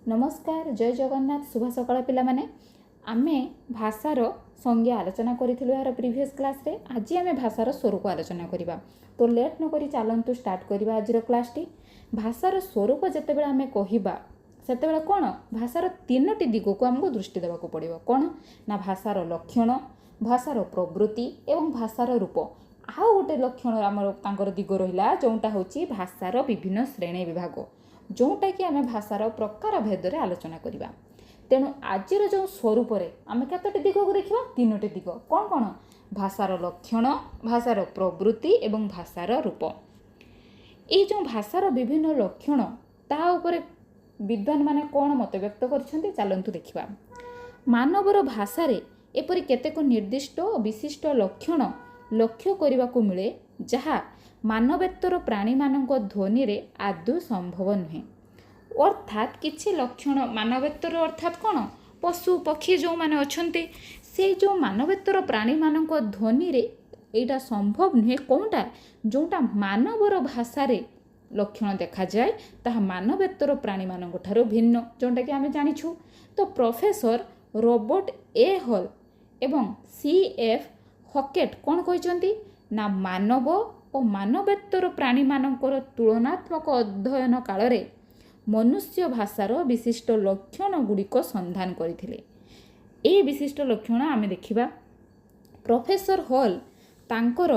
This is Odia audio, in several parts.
ନମସ୍କାର, ଜୟ ଜଗନ୍ନାଥ, ଶୁଭ ସକାଳ ପିଲାମାନେ। ଆମେ ଭାଷାର ସଂଜ୍ଞା ଆଲୋଚନା କରିଥିଲୁ ଏହାର ପ୍ରିଭିୟସ୍ କ୍ଲାସ୍ରେ। ଆଜି ଆମେ ଭାଷାର ସ୍ୱରୂପ ଆଲୋଚନା କରିବା। ତ ଲେଟ୍ ନକରି ଚାଲନ୍ତୁ ଷ୍ଟାର୍ଟ କରିବା ଆଜିର କ୍ଲାସ୍ଟି। ଭାଷାର ସ୍ୱରୂପ ଯେତେବେଳେ ଆମେ କହିବା, ସେତେବେଳେ କ'ଣ ଭାଷାର ତିନୋଟି ଦିଗକୁ ଆମକୁ ଦୃଷ୍ଟି ଦେବାକୁ ପଡ଼ିବ। କ'ଣ ନା ଭାଷାର ଲକ୍ଷଣ, ଭାଷାର ପ୍ରବୃତ୍ତି ଏବଂ ଭାଷାର ରୂପ। ଆଉ ଗୋଟେ ଲକ୍ଷଣ ଆମର ତାଙ୍କର ଦିଗ ରହିଲା, ଯେଉଁଟା ହେଉଛି ଭାଷାର ବିଭିନ୍ନ ଶ୍ରେଣୀ ବିଭାଗ, ଯେଉଁଟାକି ଆମେ ଭାଷାର ପ୍ରକାର ଭେଦରେ ଆଲୋଚନା କରିବା। ତେଣୁ ଆଜିର ଯେଉଁ ସ୍ୱରୂପରେ ଆମେ କେତୋଟି ଦିଗକୁ ଦେଖିବା? ତିନୋଟି ଦିଗ। କ'ଣ କ'ଣ? ଭାଷାର ଲକ୍ଷଣ, ଭାଷାର ପ୍ରବୃତ୍ତି ଏବଂ ଭାଷାର ରୂପ। ଏଇ ଯେଉଁ ଭାଷାର ବିଭିନ୍ନ ଲକ୍ଷଣ, ତା ଉପରେ ବିଦ୍ୱାନ ମାନେ କ'ଣ ମତବ୍ୟକ୍ତ କରିଛନ୍ତି, ଚାଲନ୍ତୁ ଦେଖିବା। ମାନବର ଭାଷାରେ ଏପରି କେତେକ ନିର୍ଦ୍ଦିଷ୍ଟ ଓ ବିଶିଷ୍ଟ ଲକ୍ଷଣ ଲକ୍ଷ୍ୟ କରିବାକୁ ମିଳେ, ଯାହା ମାନବେତ୍ତର ପ୍ରାଣୀମାନଙ୍କ ଧ୍ୱନିରେ ଆଦୌ ସମ୍ଭବ ନୁହେଁ। ଅର୍ଥାତ୍ କିଛି ଲକ୍ଷଣ ମାନବେତ୍ତର, ଅର୍ଥାତ୍ କ'ଣ, ପଶୁ ପକ୍ଷୀ ଯେଉଁମାନେ ଅଛନ୍ତି, ସେଇ ଯେଉଁ ମାନବେତ୍ତର ପ୍ରାଣୀମାନଙ୍କ ଧ୍ୱନିରେ ଏଇଟା ସମ୍ଭବ ନୁହେଁ। କେଉଁଟା? ଯେଉଁଟା ମାନବର ଭାଷାରେ ଲକ୍ଷଣ ଦେଖାଯାଏ, ତାହା ମାନବେତ୍ତର ପ୍ରାଣୀମାନଙ୍କ ଠାରୁ ଭିନ୍ନ, ଯେଉଁଟାକି ଆମେ ଜାଣିଛୁ। ତ ପ୍ରଫେସର ରୋବର୍ଟ ଏ ହଲ୍ ଏବଂ ସି ଏଫ୍ ହକେଟ୍ କ'ଣ କହିଛନ୍ତି ନା, ମାନବ ଓ ମାନବେତ୍ତର ପ୍ରାଣୀମାନଙ୍କର ତୁଳନାତ୍ମକ ଅଧ୍ୟୟନ କାଳରେ ମନୁଷ୍ୟ ଭାଷାର ବିଶିଷ୍ଟ ଲକ୍ଷଣ ଗୁଡ଼ିକ ସନ୍ଧାନ କରିଥିଲେ। ଏହି ବିଶିଷ୍ଟ ଲକ୍ଷଣ ଆମେ ଦେଖିବା। ପ୍ରଫେସର ହଲ୍ ତାଙ୍କର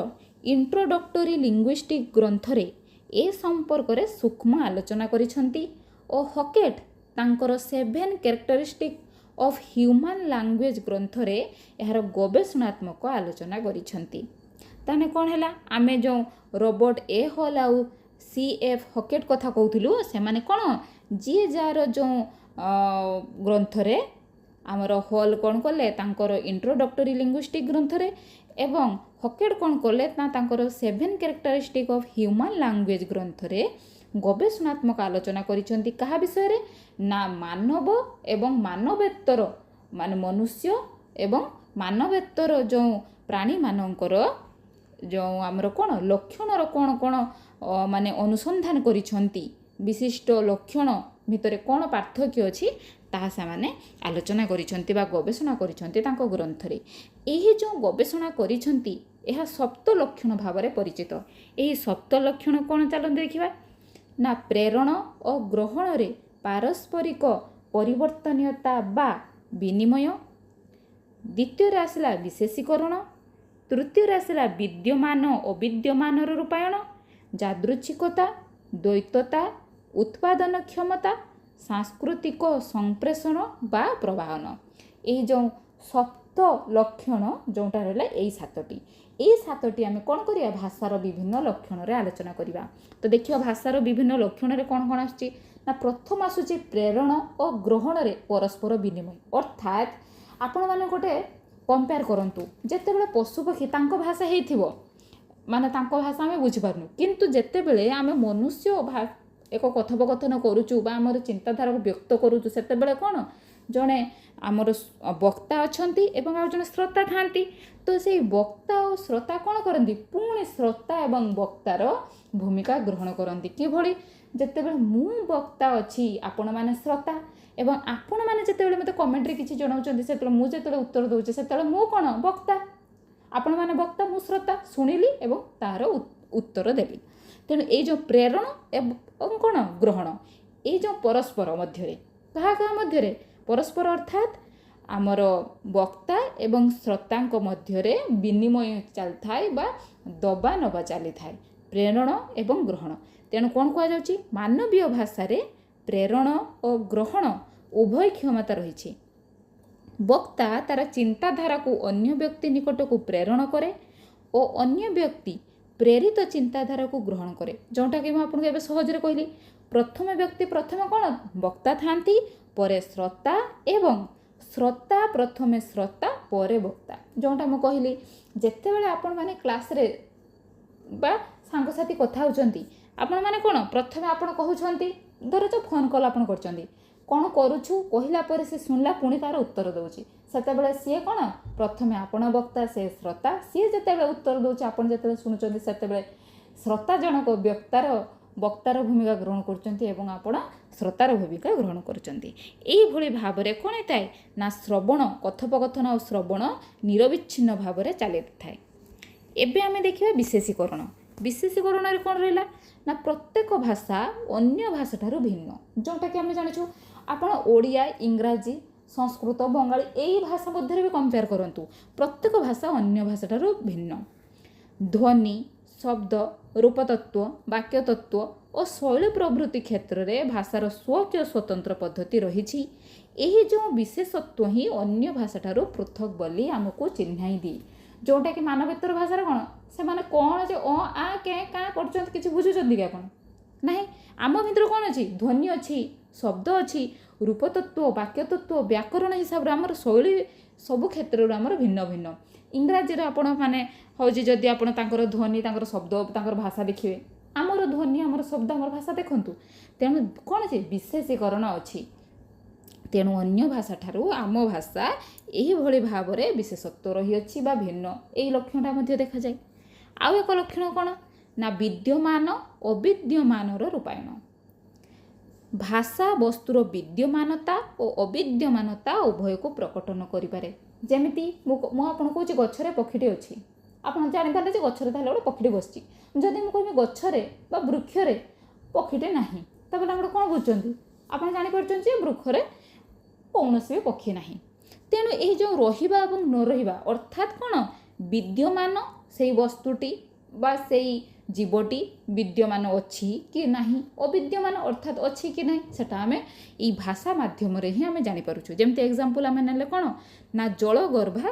ଇଣ୍ଟ୍ରୋଡକ୍ଟୋରୀ ଲିଙ୍ଗୁଇଷ୍ଟିକ୍ ଗ୍ରନ୍ଥରେ ଏ ସମ୍ପର୍କରେ ସୂକ୍ଷ୍ମ ଆଲୋଚନା କରିଛନ୍ତି ଓ ହକେଟ୍ ତାଙ୍କର Seven Characteristic of Human Language ଗ୍ରନ୍ଥରେ ଏହାର ଗବେଷଣାତ୍ମକ ଆଲୋଚନା କରିଛନ୍ତି। ତାହେଲେ କ'ଣ ହେଲା? ଆମେ ଯେଉଁ ରୋବର୍ଟ ଏ ହଲ୍ ଆଉ ସି ଏଫ୍ ହକେଟ୍ କଥା କହୁଥିଲୁ, ସେମାନେ କ'ଣ ଯିଏ ଯାହାର ଯେଉଁ ଗ୍ରନ୍ଥରେ, ଆମର ହଲ୍ କ'ଣ କଲେ ତାଙ୍କର ଇଣ୍ଟ୍ରୋଡକ୍ଟୋରୀ ଲିଙ୍ଗୁଇଷ୍ଟିକ୍ ଗ୍ରନ୍ଥରେ ଏବଂ ହକେଟ୍ କ'ଣ କଲେ ନା ତାଙ୍କର Seven Characteristic of Human Language ଗ୍ରନ୍ଥରେ ଗବେଷଣାତ୍ମକ ଆଲୋଚନା କରିଛନ୍ତି। କାହା ବିଷୟରେ ନା ମାନବ ଏବଂ ମାନବେତ୍ତର, ମାନେ ମନୁଷ୍ୟ ଏବଂ ମାନବେତ୍ତର ଯେଉଁ ପ୍ରାଣୀମାନଙ୍କର ଯେଉଁ ଆମର କ'ଣ ଲକ୍ଷଣର କ'ଣ କ'ଣ ମାନେ ଅନୁସନ୍ଧାନ କରିଛନ୍ତି, ବିଶିଷ୍ଟ ଲକ୍ଷଣ ଭିତରେ କ'ଣ ପାର୍ଥକ୍ୟ ଅଛି, ତାହା ସେମାନେ ଆଲୋଚନା କରିଛନ୍ତି ବା ଗବେଷଣା କରିଛନ୍ତି ତାଙ୍କ ଗ୍ରନ୍ଥରେ। ଏହି ଯେଉଁ ଗବେଷଣା କରିଛନ୍ତି, ଏହା ସପ୍ତ ଲକ୍ଷଣ ଭାବରେ ପରିଚିତ। ଏହି ସପ୍ତ ଲକ୍ଷଣ କ'ଣ, ଚାଲନ୍ତୁ ଦେଖିବା। ନା ପ୍ରେରଣ ଓ ଗ୍ରହଣରେ ପାରସ୍ପରିକ ପରିବର୍ତ୍ତନୀୟତା ବା ବିନିମୟ, ଦ୍ୱିତୀୟରେ ଆସିଲା ବିଶେଷୀକରଣ, ତୃତୀୟରେ ଆସିଲା ବିଦ୍ୟମାନ ଅବିଦ୍ୟମାନର ରୂପାୟନ, ଯାଦୃଚ୍ଛିକତା, ଦ୍ୱୈତତା, ଉତ୍ପାଦନ କ୍ଷମତା, ସାଂସ୍କୃତିକ ସଂପ୍ରେଷଣ ବା ପ୍ରବାହନ। ଏହି ଯେଉଁ ସପ୍ତ ଲକ୍ଷଣ ଯେଉଁଟା ରହିଲା, ଏଇ ସାତଟି, ଏଇ ସାତଟି ଆମେ କ'ଣ କରିବା? ଭାଷାର ବିଭିନ୍ନ ଲକ୍ଷଣରେ ଆଲୋଚନା କରିବା। ତ ଦେଖିବା ଭାଷାର ବିଭିନ୍ନ ଲକ୍ଷଣରେ କ'ଣ କ'ଣ ଆସୁଛି। ନା ପ୍ରଥମ ଆସୁଛି ପ୍ରେରଣ ଓ ଗ୍ରହଣରେ ପରସ୍ପର ବିନିମୟ। ଅର୍ଥାତ୍ ଆପଣମାନେ ଗୋଟେ କମ୍ପେୟାର କରନ୍ତୁ, ଯେତେବେଳେ ପଶୁପକ୍ଷୀ ତାଙ୍କ ଭାଷା ହେଇଥିବ, ମାନେ ତାଙ୍କ ଭାଷା ଆମେ ବୁଝିପାରୁନୁ, କିନ୍ତୁ ଯେତେବେଳେ ଆମେ ମନୁଷ୍ୟ ଏକ କଥୋପକଥନ କରୁଛୁ ବା ଆମର ଚିନ୍ତାଧାରାକୁ ବ୍ୟକ୍ତ କରୁଛୁ, ସେତେବେଳେ କ'ଣ ଜଣେ ଆମର ବକ୍ତା ଅଛନ୍ତି ଏବଂ ଆଉ ଜଣେ ଶ୍ରୋତା ଥାନ୍ତି। ତ ସେଇ ବକ୍ତା ଓ ଶ୍ରୋତା କ'ଣ କରନ୍ତି? ପୁଣି ଶ୍ରୋତା ଏବଂ ବକ୍ତାର ଭୂମିକା ଗ୍ରହଣ କରନ୍ତି। କିଭଳି? ଯେତେବେଳେ ମୁଁ ବକ୍ତା ଅଛି, ଆପଣମାନେ ଶ୍ରୋତା, ଏବଂ ଆପଣମାନେ ଯେତେବେଳେ ମୋତେ କମେଣ୍ଟରେ କିଛି ଜଣାଉଛନ୍ତି, ସେତେବେଳେ ମୁଁ ଯେତେବେଳେ ଉତ୍ତର ଦେଉଛି, ସେତେବେଳେ ମୁଁ କ'ଣ ବକ୍ତା, ଆପଣମାନେ ବକ୍ତା, ମୁଁ ଶ୍ରୋତା, ଶୁଣିଲି ଏବଂ ତାହାର ଉତ୍ତର ଦେଲି। ତେଣୁ ଏଇ ଯେଉଁ ପ୍ରେରଣ ଏବଂ କ'ଣ ଗ୍ରହଣ, ଏଇ ଯେଉଁ ପରସ୍ପର ମଧ୍ୟରେ, କାହା କାହା ମଧ୍ୟରେ ପରସ୍ପର, ଅର୍ଥାତ୍ ଆମର ବକ୍ତା ଏବଂ ଶ୍ରୋତାଙ୍କ ମଧ୍ୟରେ ବିନିମୟ ଚାଲିଥାଏ ବା ଦବା ନେବା ଚାଲିଥାଏ, ପ୍ରେରଣ ଏବଂ ଗ୍ରହଣ। ତେଣୁ କ'ଣ କୁହାଯାଉଛି? ମାନବୀୟ ଭାଷାରେ ପ୍ରେରଣ ଓ ଗ୍ରହଣ ଉଭୟ କ୍ଷମତା ରହିଛି। ବକ୍ତା ତାର ଚିନ୍ତାଧାରାକୁ ଅନ୍ୟ ବ୍ୟକ୍ତି ନିକଟକୁ ପ୍ରେରଣ କରେ ଓ ଅନ୍ୟ ବ୍ୟକ୍ତି ପ୍ରେରିତ ଚିନ୍ତାଧାରାକୁ ଗ୍ରହଣ କରେ, ଯେଉଁଟାକି ମୁଁ ଆପଣଙ୍କୁ ଏବେ ସହଜରେ କହିଲି। ପ୍ରଥମ ବ୍ୟକ୍ତି ପ୍ରଥମେ କ'ଣ ବକ୍ତା ଥାନ୍ତି, ପରେ ଶ୍ରୋତା, ଏବଂ ଶ୍ରୋତା ପ୍ରଥମେ ଶ୍ରୋତା ପରେ ବକ୍ତା। ଯେଉଁଟା ମୁଁ କହିଲି, ଯେତେବେଳେ ଆପଣମାନେ କ୍ଲାସ୍ରେ ବା ସାଙ୍ଗସାଥି କଥା ହେଉଛନ୍ତି, ଆପଣମାନେ କ'ଣ ପ୍ରଥମେ ଆପଣ କହୁଛନ୍ତି, ଧର ଯେଉଁ ଫୋନ୍ କଲ୍ ଆପଣ କରିଛନ୍ତି, କ'ଣ କରୁଛୁ କହିଲା ପରେ ସେ ଶୁଣିଲା, ପୁଣି ତା'ର ଉତ୍ତର ଦେଉଛି, ସେତେବେଳେ ସିଏ କ'ଣ ପ୍ରଥମେ ଆପଣ ବକ୍ତା, ସେ ଶ୍ରୋତା। ସିଏ ଯେତେବେଳେ ଉତ୍ତର ଦେଉଛି, ଆପଣ ଯେତେବେଳେ ଶୁଣୁଛନ୍ତି, ସେତେବେଳେ ଶ୍ରୋତା ଜଣକ ବକ୍ତାର ଭୂମିକା ଗ୍ରହଣ କରୁଛନ୍ତି ଏବଂ ଆପଣ ଶ୍ରୋତାର ଭୂମିକା ଗ୍ରହଣ କରୁଛନ୍ତି। ଏଇଭଳି ଭାବରେ କ'ଣ ହେଇଥାଏ ନା ଶ୍ରବଣ, କଥୋପକଥନ ଆଉ ଶ୍ରବଣ ନିରବିଚ୍ଛିନ୍ନ ଭାବରେ ଚାଲିଥାଏ। ଏବେ ଆମେ ଦେଖିବା ବିଶେଷୀକରଣ। ବିଶେଷୀକରଣରେ କ'ଣ ରହିଲା ନା ପ୍ରତ୍ୟେକ ଭାଷା ଅନ୍ୟ ଭାଷାଠାରୁ ଭିନ୍ନ, ଯେଉଁଟାକି ଆମେ ଜାଣିଛୁ। ଆପଣ ଓଡ଼ିଆ, ଇଂରାଜୀ, ସଂସ୍କୃତ, ବଙ୍ଗାଳୀ ଏଇ ଭାଷା ମଧ୍ୟରେ ବି କମ୍ପେୟାର କରନ୍ତୁ, ପ୍ରତ୍ୟେକ ଭାଷା ଅନ୍ୟ ଭାଷାଠାରୁ ଭିନ୍ନ। ଧ୍ୱନି, ଶବ୍ଦ, ରୂପତତ୍ତ୍ୱ, ବାକ୍ୟତତ୍ତ୍ୱ ଓ ଶୈଳୀ ପ୍ରଭୃତି କ୍ଷେତ୍ରରେ ଭାଷାର ସ୍ୱକୀୟ ସ୍ୱତନ୍ତ୍ର ପଦ୍ଧତି ରହିଛି। ଏହି ଯେଉଁ ବିଶେଷତ୍ୱ ହିଁ ଅନ୍ୟ ଭାଷାଠାରୁ ପୃଥକ ବୋଲି ଆମକୁ ଚିହ୍ନାଇ ଦିଏ। ଯେଉଁଟାକି ମାନବେତ୍ତର ଭାଷାରେ କ'ଣ ସେମାନେ କ'ଣ ଯେ ଅ ଆ କେ କାଁ କରୁଛନ୍ତି, କିଛି ବୁଝୁଛନ୍ତି କି ଆପଣ? ନାହିଁ। ଆମ ଭିତରେ କ'ଣ ଅଛି? ଧ୍ୱନି ଅଛି, ଶବ୍ଦ ଅଛି, ରୂପତତ୍ତ୍ୱ, ବାକ୍ୟତତ୍ତ୍ୱ, ବ୍ୟାକରଣ ହିସାବରେ ଆମର ଶୈଳୀ ସବୁ କ୍ଷେତ୍ରରୁ ଆମର ଭିନ୍ନ ଭିନ୍ନ। ଇଂରାଜୀରେ ଆପଣ ମାନେ ହେଉଛି ଯଦି ଆପଣ ତାଙ୍କର ଧ୍ୱନି, ତାଙ୍କର ଶବ୍ଦ, ତାଙ୍କର ଭାଷା ଦେଖିବେ, ଆମର ଧ୍ୱନି, ଆମର ଶବ୍ଦ, ଆମର ଭାଷା ଦେଖନ୍ତୁ। ତେଣୁ କ'ଣ ଅଛି? ବିଶେଷୀକରଣ ଅଛି। ତେଣୁ ଅନ୍ୟ ଭାଷାଠାରୁ ଆମ ଭାଷା ଏହିଭଳି ଭାବରେ ବିଶେଷତ୍ୱ ରହିଅଛି ବା ଭିନ୍ନ, ଏଇ ଲକ୍ଷଣଟା ମଧ୍ୟ ଦେଖାଯାଏ। ଆଉ ଏକ ଲକ୍ଷଣ କ'ଣ ନା ବିଦ୍ୟମାନ ଅବିଦ୍ୟମାନର ରୂପାୟନ। ଭାଷା ବସ୍ତୁର ବିଦ୍ୟମାନତା ଓ ଅବିଦ୍ୟମାନତା ଉଭୟକୁ ପ୍ରକଟନ କରିପାରେ। ଯେମିତି ମୁଁ ଆପଣଙ୍କୁ କହୁଛି ଗଛରେ ପକ୍ଷୀଟି ଅଛି, ଆପଣ ଜାଣିପାରିଲେ ଯେ ଗଛରେ ତାହେଲେ ଗୋଟେ ପକ୍ଷୀଟି ବସିଛି। ଯଦି ମୁଁ କହିବି ଗଛରେ ବା ବୃକ୍ଷରେ ପକ୍ଷୀଟି ନାହିଁ, ତାହେଲେ ଆପଣ କ'ଣ ବୁଝୁଛନ୍ତି? ଆପଣ ଜାଣିପାରୁଛନ୍ତି ଯେ ବୃକ୍ଷରେ କୌଣସି ବି ପକ୍ଷୀ ନାହିଁ। ତେଣୁ ଏହି ଯେଉଁ ରହିବା ଏବଂ ନ ରହିବା, ଅର୍ଥାତ୍ କ'ଣ ବିଦ୍ୟମାନ ସେଇ ବସ୍ତୁଟି ବା ସେଇ ଜୀବଟି ବିଦ୍ୟମାନ ଅଛି କି ନାହିଁ, ଅବିଦ୍ୟମାନ ଅର୍ଥାତ୍ ଅଛି କି ନାହିଁ, ସେଟା ଆମେ ଏଇ ଭାଷା ମାଧ୍ୟମରେ ହିଁ ଆମେ ଜାଣିପାରୁଛୁ। ଯେମିତି ଏକ୍ଜାମ୍ପଲ୍ ଆମେ ନେଲେ କ'ଣ ନା ଜଳଗର୍ଭା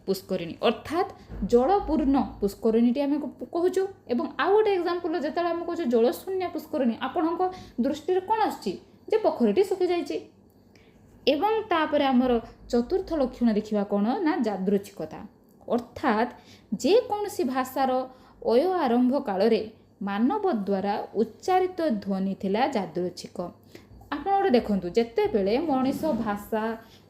ପୁଷ୍କରିଣୀ, ଅର୍ଥାତ୍ ଜଳପୂର୍ଣ୍ଣ ପୁଷ୍କରିଣୀଟି ଆମେ କହୁଛୁ। ଏବଂ ଆଉ ଗୋଟେ ଏକ୍ଜାମ୍ପଲ୍, ଯେତେବେଳେ ଆମେ କହୁଛୁ ଜଳଶୂନ୍ୟ ପୁଷ୍କରିଣୀ, ଆପଣଙ୍କ ଦୃଷ୍ଟିରେ କ'ଣ ଆସୁଛି ଯେ ପୋଖରୀଟି ଶୁଖିଯାଇଛି। ଏବଂ ତାପରେ ଆମର ଚତୁର୍ଥ ଲକ୍ଷଣ ଦେଖିବା କ'ଣ ନା ଯାଦୃଚ୍ଛିକତା, ଅର୍ଥାତ୍ ଯେକୌଣସି ଭାଷାର ଅୟ ଆରମ୍ଭ କାଳରେ ମାନବ ଦ୍ୱାରା ଉଚ୍ଚାରିତ ଧ୍ୱନି ଥିଲା ଯାଦୃଚ୍ଛିକ। ଆପଣ ଗୋଟେ ଦେଖନ୍ତୁ, ଯେତେବେଳେ ମଣିଷ ଭାଷା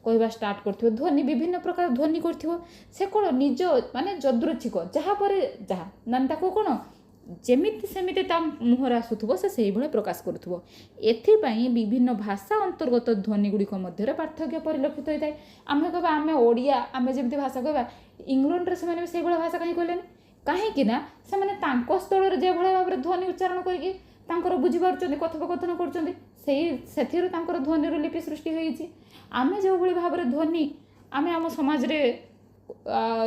କହିବା ଷ୍ଟାର୍ଟ କରିଥିବ, ଧ୍ୱନି ବିଭିନ୍ନ ପ୍ରକାର ଧ୍ୱନି କରିଥିବ, ସେ କ'ଣ ନିଜ ମାନେ ଯଦୃଚ୍ଛିକ, ଯାହା ପରେ ଯାହା ମାନେ ତାକୁ କ'ଣ ଯେମିତି ସେମିତି ତା ମୁହଁରେ ଆସୁଥିବ ସେ ସେଇଭଳି ପ୍ରକାଶ କରୁଥିବ। ଏଥିପାଇଁ ବିଭିନ୍ନ ଭାଷା ଅନ୍ତର୍ଗତ ଧ୍ୱନି ଗୁଡ଼ିକ ମଧ୍ୟରେ ପାର୍ଥକ୍ୟ ପରିଲକ୍ଷିତ ହୋଇଥାଏ। ଆମେ କହିବା ଆମେ ଓଡ଼ିଆ, ଆମେ ଯେମିତି ଭାଷା କହିବା, ଇଂଲଣ୍ଡରେ ସେମାନେ ବି ସେଇଭଳିଆ ଭାଷା କାହିଁ କହିଲେନି? କାହିଁକି ନା ସେମାନେ ତାଙ୍କ ସ୍ଥଳରେ ଯେଭଳି ଭାବରେ ଧ୍ୱନି ଉଚ୍ଚାରଣ କରିକି ତାଙ୍କର ବୁଝିପାରୁଛନ୍ତି, କଥୋପକଥନ କରୁଛନ୍ତି, ସେଇ ସେଥିରୁ ତାଙ୍କର ଧ୍ୱନିର ଲିପି ସୃଷ୍ଟି ହୋଇଛି। ଆମେ ଯେଉଁଭଳି ଭାବରେ ଧ୍ୱନି ଆମେ ଆମ ସମାଜରେ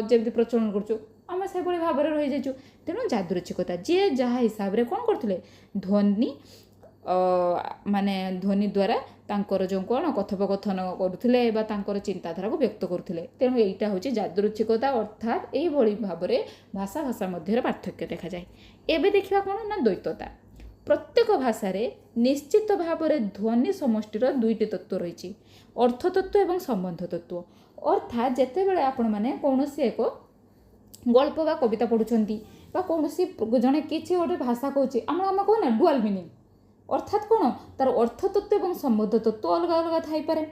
ଯେମିତି ପ୍ରଚଳନ କରୁଛୁ, ଆମେ ସେଭଳି ଭାବରେ ରହିଯାଇଛୁ। ତେଣୁ ଯାଦୃଚ୍ଛିକତା, ଯିଏ ଯାହା ହିସାବରେ କ'ଣ କରୁଥିଲେ ଧ୍ୱନି ମାନେ ଧ୍ୱନି ଦ୍ୱାରା ତାଙ୍କର ଯେଉଁ କ'ଣ କଥୋପକଥନ କରୁଥିଲେ ବା ତାଙ୍କର ଚିନ୍ତାଧାରାକୁ ବ୍ୟକ୍ତ କରୁଥିଲେ। ତେଣୁ ଏଇଟା ହେଉଛି ଯାଦୃଚ୍ଛିକତା, ଅର୍ଥାତ୍ ଏଇଭଳି ଭାବରେ ଭାଷା ଭାଷା ମଧ୍ୟରେ ପାର୍ଥକ୍ୟ ଦେଖାଯାଏ। ଏବେ ଦେଖିବା କ'ଣ ନା ଦ୍ୱୈତତା। ପ୍ରତ୍ୟେକ ଭାଷାରେ ନିଶ୍ଚିତ ଭାବରେ ଧ୍ୱନି ସମଷ୍ଟିର ଦୁଇଟି ତତ୍ତ୍ୱ ରହିଛି, ଅର୍ଥତତ୍ତ୍ୱ ଏବଂ ସମ୍ବନ୍ଧ ତତ୍ତ୍ୱ। ଅର୍ଥାତ୍ ଯେତେବେଳେ ଆପଣମାନେ କୌଣସି ଏକ ଗଳ୍ପ ବା କବିତା ପଢ଼ୁଛନ୍ତି ବା କୌଣସି ଜଣେ କିଛି ଗୋଟେ ଭାଷା କହୁଛି, ଆମେ କହୁନା ଡୁଆଲ୍ ମିନିଂ, ଅର୍ଥାତ୍ କ'ଣ ତାର ଅର୍ଥତତ୍ତ୍ୱ ଏବଂ ସମ୍ବନ୍ଧ ତତ୍ତ୍ୱ ଅଲଗା ଅଲଗା ଥାଇପାରେ।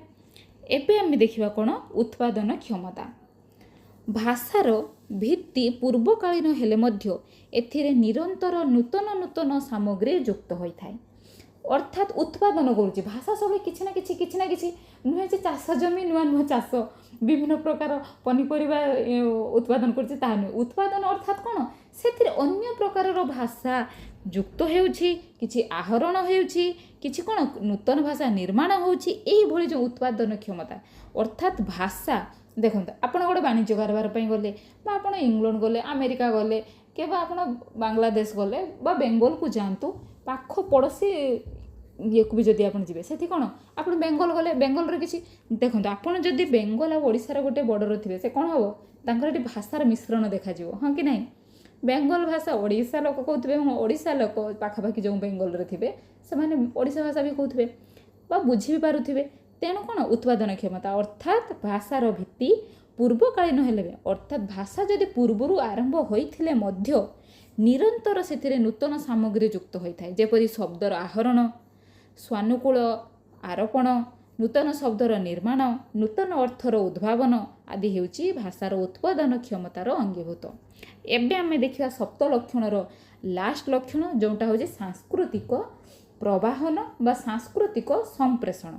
ଏବେ ଆମେ ଦେଖିବା କ'ଣ ଉତ୍ପାଦନ କ୍ଷମତା। ଭାଷାର ଭିତ୍ତି ପୂର୍ବକାଳୀନ ହେଲେ ମଧ୍ୟ ଏଥିରେ ନିରନ୍ତର ନୂତନ ନୂତନ ସାମଗ୍ରୀ ଯୁକ୍ତ ହୋଇଥାଏ। ଅର୍ଥାତ୍ ଉତ୍ପାଦନ କରୁଛି ଭାଷା, ସବୁବେଳେ କିଛି ନା କିଛି କିଛି ନା କିଛି, ନୁହେଁ ଯେ ଚାଷ ଜମି ନୂଆ ନୂଆ ଚାଷ ବିଭିନ୍ନ ପ୍ରକାର ପନିପରିବା ଉତ୍ପାଦନ କରୁଛି ତାହା ନୁହେଁ। ଉତ୍ପାଦନ ଅର୍ଥାତ୍ କ'ଣ ସେଥିରେ ଅନ୍ୟ ପ୍ରକାରର ଭାଷା ଯୁକ୍ତ ହେଉଛି, କିଛି ଆହରଣ ହେଉଛି, କିଛି କ'ଣ ନୂତନ ଭାଷା ନିର୍ମାଣ ହେଉଛି। ଏଇଭଳି ଯେଉଁ ଉତ୍ପାଦନ କ୍ଷମତା, ଅର୍ଥାତ୍ ଭାଷା ଦେଖନ୍ତୁ, ଆପଣ ଗୋଟେ ବାଣିଜ୍ୟ କାରବାର ପାଇଁ ଗଲେ ବା ଆପଣ ଇଂଲଣ୍ଡ ଗଲେ, ଆମେରିକା ଗଲେ, କିମ୍ବା ଆପଣ ବାଂଲାଦେଶ ଗଲେ ବା ବେଙ୍ଗଲକୁ ଯାଆନ୍ତୁ, ପାଖ ପଡ଼ୋଶୀ ଇଏକୁ ବି ଯଦି ଆପଣ ଯିବେ, ସେଠି କ'ଣ ଆପଣ ବେଙ୍ଗଲ ଗଲେ ବେଙ୍ଗଲରେ କିଛି ଦେଖନ୍ତୁ, ଆପଣ ଯଦି ବେଙ୍ଗଲ ଆଉ ଓଡ଼ିଶାର ଗୋଟେ ବର୍ଡ଼ର ଥିବେ, ସେ କ'ଣ ହେବ ତାଙ୍କର ଏଠି ଭାଷାର ମିଶ୍ରଣ ଦେଖାଯିବ, ହଁ କି ନାହିଁ? ବେଙ୍ଗଲ ଭାଷା ଓଡ଼ିଶା ଲୋକ କହୁଥିବେ ଏବଂ ଓଡ଼ିଶା ଲୋକ ପାଖାପାଖି ଯେଉଁ ବେଙ୍ଗଲରେ ଥିବେ ସେମାନେ ଓଡ଼ିଶା ଭାଷା ବି କହୁଥିବେ ବା ବୁଝି ବି ପାରୁଥିବେ। ତେଣୁ କ'ଣ ଉତ୍ପାଦନ କ୍ଷମତା, ଅର୍ଥାତ୍ ଭାଷାର ଭିତ୍ତି ପୂର୍ବକାଳୀନ ହେଲେ ବି, ଅର୍ଥାତ୍ ଭାଷା ଯଦି ପୂର୍ବରୁ ଆରମ୍ଭ ହୋଇଥିଲେ ମଧ୍ୟ ନିରନ୍ତର ସେଥିରେ ନୂତନ ସାମଗ୍ରୀ ଯୁକ୍ତ ହୋଇଥାଏ, ଯେପରି ଶବ୍ଦର ଆହରଣ, ସ୍ୱାନୁକୂଳ ଆରୋପଣ, ନୂତନ ଶବ୍ଦର ନିର୍ମାଣ, ନୂତନ ଅର୍ଥର ଉଦ୍ଭାବନ ଆଦି ହେଉଛି ଭାଷାର ଉତ୍ପାଦନ କ୍ଷମତାର ଅଙ୍ଗୀଭୂତ। ଏବେ ଆମେ ଦେଖିବା ସପ୍ତ ଲକ୍ଷଣର ଲାଷ୍ଟ ଲକ୍ଷଣ, ଯେଉଁଟା ହେଉଛି ସାଂସ୍କୃତିକ ପ୍ରବାହନ ବା ସାଂସ୍କୃତିକ ସମ୍ପ୍ରେଷଣ।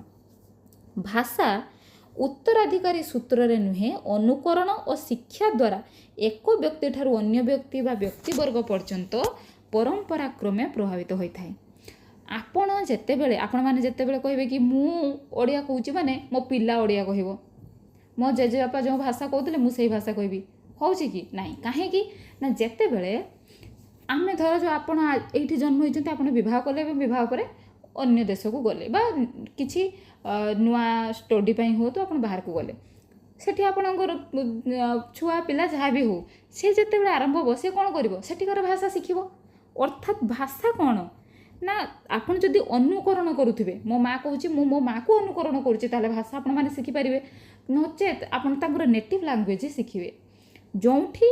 ଭାଷା ଉତ୍ତରାଧିକାରୀ ସୂତ୍ରରେ ନୁହେଁ, ଅନୁକରଣ ଓ ଶିକ୍ଷା ଦ୍ୱାରା ଏକ ବ୍ୟକ୍ତିଠାରୁ ଅନ୍ୟ ବ୍ୟକ୍ତି ବା ବ୍ୟକ୍ତିବର୍ଗ ପର୍ଯ୍ୟନ୍ତ ପରମ୍ପରା କ୍ରମେ ପ୍ରଭାବିତ ହୋଇଥାଏ। ଆପଣ ଯେତେବେଳେ, ଆପଣମାନେ ଯେତେବେଳେ କହିବେ କି ମୁଁ ଓଡ଼ିଆ କହୁଛି ମାନେ ମୋ ପିଲା ଓଡ଼ିଆ କହିବ, ମୋ ଜେଜେବାପା ଯେଉଁ ଭାଷା କହୁଥିଲେ ମୁଁ ସେଇ ଭାଷା କହିବି, ହେଉଛି କି ନାହିଁ? କାହିଁକି ନା ଯେତେବେଳେ ଆମେ ଧର ଯେଉଁ ଆପଣ ଏଇଠି ଜନ୍ମ ହୋଇଛନ୍ତି, ଆପଣ ବିବାହ କଲେ ଏବଂ ବିବାହ ପରେ ଅନ୍ୟ ଦେଶକୁ ଗଲେ ବା କିଛି ନୂଆ ଷ୍ଟଡ଼ି ପାଇଁ ହୁଅନ୍ତୁ ଆପଣ ବାହାରକୁ ଗଲେ, ସେଠି ଆପଣଙ୍କର ଛୁଆ ପିଲା ଯାହା ବି ହଉ, ସେ ଯେତେବେଳେ ଆରମ୍ଭ ହେବ ସେ କ'ଣ କରିବ? ସେଠିକାର ଭାଷା ଶିଖିବ। ଅର୍ଥାତ୍ ଭାଷା କ'ଣ ନା ଆପଣ ଯଦି ଅନୁକରଣ କରୁଥିବେ, ମୋ ମା' କହୁଛି ମୁଁ ମୋ ମା'କୁ ଅନୁକରଣ କରୁଛି, ତାହେଲେ ଭାଷା ଆପଣମାନେ ଶିଖିପାରିବେ। ନଚେତ୍ ଆପଣ ତାଙ୍କର ନେଟିଭ୍ ଲାଙ୍ଗୁଏଜ୍ ଶିଖିବେ। ଯେଉଁଠି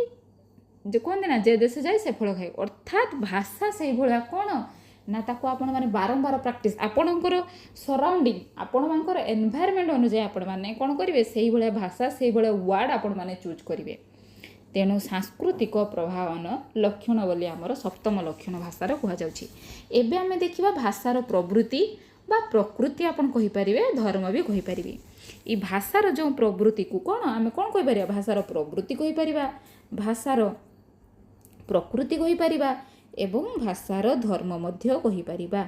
ଯେ କୁହନ୍ତି ନା ଯେ ଦେଶ ଯାଏ ସେ ଫଳ ଖାଏ, ଅର୍ଥାତ୍ ଭାଷା ସେଇଭଳିଆ କ'ଣ ନା ତାକୁ ଆପଣମାନେ ବାରମ୍ବାର ପ୍ରାକ୍ଟିସ୍, ଆପଣଙ୍କର ସରାଉଣ୍ଡିଂ, ଆପଣମାନଙ୍କର ଏନଭାୟରମେଣ୍ଟ ଅନୁଯାୟୀ ଆପଣମାନେ କ'ଣ କରିବେ? ସେଇଭଳିଆ ଭାଷା, ସେଇଭଳିଆ ୱାର୍ଡ଼ ଆପଣମାନେ ଚୁଜ୍ କରିବେ। ତେଣୁ ସାଂସ୍କୃତିକ ପ୍ରଭାବନ ଲକ୍ଷଣ ବୋଲି ଆମର ସପ୍ତମ ଲକ୍ଷଣ ଭାଷାର କୁହାଯାଉଛି। ଏବେ ଆମେ ଦେଖିବା ଭାଷାର ପ୍ରବୃତ୍ତି ବା ପ୍ରକୃତି ଆପଣ କହିପାରିବେ, ଧର୍ମ ବି କହିପାରିବେ। ଏଇ ଭାଷାର ଯେଉଁ ପ୍ରବୃତ୍ତିକୁ କ'ଣ ଆମେ କ'ଣ କହିପାରିବା? ଭାଷାର ପ୍ରବୃତ୍ତି କହିପାରିବା, ଭାଷାର ପ୍ରକୃତି କହିପାରିବା ଏବଂ ଭାଷାର ଧର୍ମ ମଧ୍ୟ କହିପାରିବା।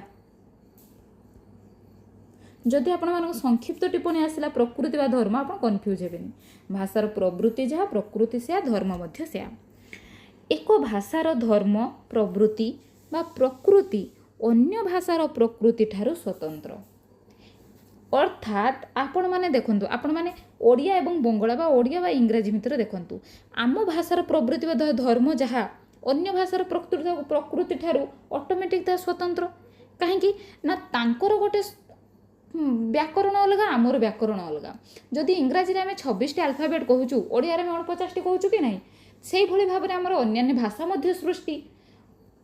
ଯଦି ଆପଣମାନଙ୍କ ସଂକ୍ଷିପ୍ତ ଟିପ୍ପଣୀ ଆସିଲା ପ୍ରକୃତି ବା ଧର୍ମ, ଆପଣ କନଫ୍ୟୁଜ୍ ହେବେନି। ଭାଷାର ପ୍ରବୃତ୍ତି ଯାହା, ପ୍ରକୃତି ସେୟା, ଧର୍ମ ମଧ୍ୟ ସେୟା। ଏକ ଭାଷାର ଧର୍ମ, ପ୍ରବୃତ୍ତି ବା ପ୍ରକୃତି ଅନ୍ୟ ଭାଷାର ପ୍ରକୃତି ଠାରୁ ସ୍ୱତନ୍ତ୍ର। ଅର୍ଥାତ୍ ଆପଣମାନେ ଦେଖନ୍ତୁ, ଆପଣମାନେ ଓଡ଼ିଆ ଏବଂ ବଙ୍ଗଳା ବା ଓଡ଼ିଆ ବା ଇଂରାଜୀ ଭିତରେ ଦେଖନ୍ତୁ, ଆମ ଭାଷାର ପ୍ରବୃତ୍ତି ବା ଧର୍ମ ଯାହା, ଅନ୍ୟ ଭାଷାର ପ୍ରକୃତି ଠାରୁ ଅଟୋମେଟିକ୍ ତାହା ସ୍ୱତନ୍ତ୍ର। କାହିଁକି ନା ତାଙ୍କର ଗୋଟେ ବ୍ୟାକରଣ ଅଲଗା, ଆମର ବ୍ୟାକରଣ ଅଲଗା। ଯଦି ଇଂରାଜୀରେ ଆମେ 26ଟି ଆଲଫାବେଟ୍ କହୁଛୁ, ଓଡ଼ିଆରେ ଆମେ 49ଟି କହୁଛୁ କି ନାହିଁ? ସେଇଭଳି ଭାବରେ ଆମର ଅନ୍ୟାନ୍ୟ ଭାଷା ମଧ୍ୟ ସୃଷ୍ଟି,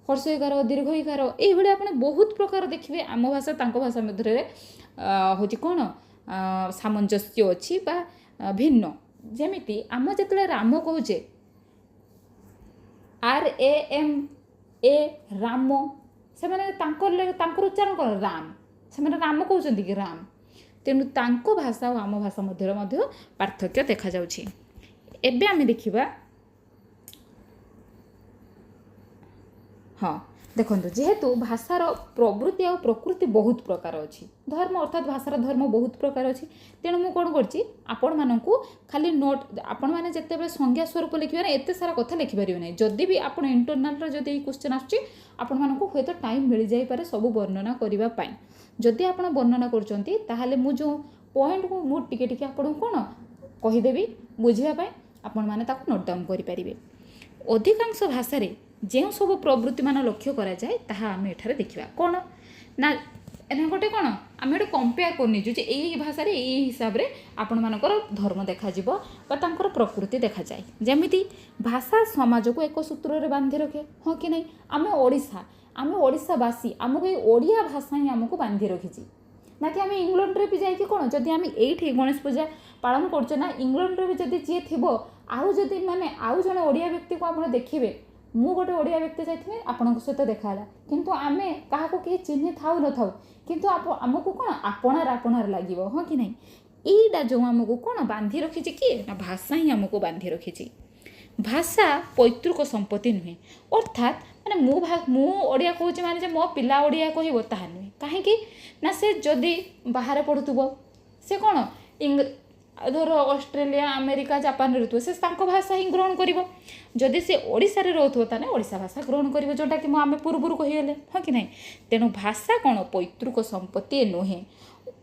ହର୍ଷଇକାର, ଦୀର୍ଘଇକାର, ଏଇଭଳି ଆପଣ ବହୁତ ପ୍ରକାର ଦେଖିବେ ଆମ ଭାଷା ତାଙ୍କ ଭାଷା ମଧ୍ୟରେ ହେଉଛି କ'ଣ ସାମଞ୍ଜସ୍ୟ ଅଛି ବା ଭିନ୍ନ। ଯେମିତି ଆମ ଯେତେବେଳେ ରାମ କହୁଛେ, RAMA Ram, ସେମାନେ ତାଙ୍କର ଉଚ୍ଚାରଣ କ'ଣ ରାମ, ସେମାନେ ରାମ କହୁଛନ୍ତି କି ରାମ? ତେଣୁ ତାଙ୍କ ଭାଷା ଆଉ ଆମ ଭାଷା ମଧ୍ୟରେ ମଧ୍ୟ ପାର୍ଥକ୍ୟ ଦେଖାଯାଉଛି। ଏବେ ଆମେ ଦେଖିବା, ହଁ ଦେଖନ୍ତୁ, ଯେହେତୁ ଭାଷାର ପ୍ରବୃତ୍ତି ଆଉ ପ୍ରକୃତି ବହୁତ ପ୍ରକାର ଅଛି, ଧର୍ମ ଅର୍ଥାତ୍ ଭାଷାର ଧର୍ମ ବହୁତ ପ୍ରକାର ଅଛି, ତେଣୁ ମୁଁ କ'ଣ କରିଛି ଆପଣମାନଙ୍କୁ ଖାଲି ନୋଟ୍, ଆପଣମାନେ ଯେତେବେଳେ ସଂଜ୍ଞା ସ୍ୱରୂପ ଲେଖିବେ ନା ଏତେ ସାରା କଥା ଲେଖିପାରିବେ ନାହିଁ। ଯଦି ବି ଆପଣ ଇଣ୍ଟରନାଲର ଯଦି ଏଇ କ୍ୱେଶ୍ଚନ୍ ଆସୁଛି, ଆପଣମାନଙ୍କୁ ହୁଏତ ଟାଇମ୍ ମିଳିଯାଇପାରେ ସବୁ ବର୍ଣ୍ଣନା କରିବା ପାଇଁ। ଯଦି ଆପଣ ବର୍ଣ୍ଣନା କରୁଛନ୍ତି ତାହେଲେ ମୁଁ ଯେଉଁ ପଏଣ୍ଟକୁ ମୁଁ ଟିକେ ଟିକେ ଆପଣଙ୍କୁ କ'ଣ କହିଦେବି ବୁଝିବା ପାଇଁ, ଆପଣମାନେ ତାକୁ ନୋଟ୍ ଡାଉନ୍ କରିପାରିବେ। ଅଧିକାଂଶ ଭାଷାରେ ଯେଉଁ ସବୁ ପ୍ରବୃତ୍ତିମାନ ଲକ୍ଷ୍ୟ କରାଯାଏ ତାହା ଆମେ ଏଠାରେ ଦେଖିବା। କ'ଣ ନା ଏହା ଗୋଟେ କ'ଣ ଆମେ ଗୋଟେ କମ୍ପେୟାର କରିନେଇଛୁ ଯେ ଏଇ ଭାଷାରେ ଏଇ ହିସାବରେ ଆପଣମାନଙ୍କର ଧର୍ମ ଦେଖାଯିବ ବା ତାଙ୍କର ପ୍ରକୃତି ଦେଖାଯାଏ। ଯେମିତି ଭାଷା ସମାଜକୁ ଏକ ସୂତ୍ରରେ ବାନ୍ଧି ରଖେ, ହଁ କି ନାହିଁ? ଆମେ ଓଡ଼ିଶା, ଆମେ ଓଡ଼ିଶାବାସୀ, ଆମକୁ ଏଇ ଓଡ଼ିଆ ଭାଷା ହିଁ ଆମକୁ ବାନ୍ଧି ରଖିଛି, ନା କି ଆମେ ଇଂଲଣ୍ଡରେ ବି ଯାଇକି କ'ଣ ଯଦି ଆମେ ଏଇଠି ଗଣେଶ ପୂଜା ପାଳନ କରୁଛେ ନା, ଇଂଲଣ୍ଡରେ ବି ଯଦି ଯିଏ ଥିବ ଆଉ ଯଦି ମାନେ ଆଉ ଜଣେ ଓଡ଼ିଆ ବ୍ୟକ୍ତିକୁ ଆପଣ ଦେଖିବେ, ମୁଁ ଗୋଟେ ଓଡ଼ିଆ ବ୍ୟକ୍ତି ଯାଇଥିବି ଆପଣଙ୍କ ସହିତ ଦେଖାହେଲା, କିନ୍ତୁ ଆମେ କାହାକୁ କେହି ଚିହ୍ନି ଥାଉ ନଥାଉ, କିନ୍ତୁ ଆମକୁ କ'ଣ ଆପଣାର ଆପଣାର ଲାଗିବ, ହଁ କି ନାହିଁ? ଏଇଟା ଯେଉଁ ଆମକୁ କ'ଣ ବାନ୍ଧି ରଖିଛି କିଏ ନା ଭାଷା ହିଁ ଆମକୁ ବାନ୍ଧି ରଖିଛି। ଭାଷା ପୈତୃକ ସମ୍ପତ୍ତି ନୁହେଁ, ଅର୍ଥାତ୍ ମାନେ ମୁଁ ଓଡ଼ିଆ କହୁଛି ମାନେ ଯେ ମୋ ପିଲା ଓଡ଼ିଆ କହିବ ତାହା ନୁହେଁ। କାହିଁକି ନା ସେ ଯଦି ବାହାରେ ପଢ଼ୁଥିବ, ସେ କ'ଣ ଧର ଅଷ୍ଟ୍ରେଲିଆ, ଆମେରିକା, ଜାପାନରେ ରହୁଥିବ, ସେ ତାଙ୍କ ଭାଷା ହିଁ ଗ୍ରହଣ କରିବ। ଯଦି ସେ ଓଡ଼ିଶାରେ ରହୁଥିବ ତାହେଲେ ଓଡ଼ିଶା ଭାଷା ଗ୍ରହଣ କରିବ, ଯେଉଁଟାକି ମୁଁ ଆମେ ପୂର୍ବରୁ କହିଗଲେ, ହଁ କି ନାହିଁ? ତେଣୁ ଭାଷା କ'ଣ ପୈତୃକ ସମ୍ପତ୍ତି ନୁହେଁ।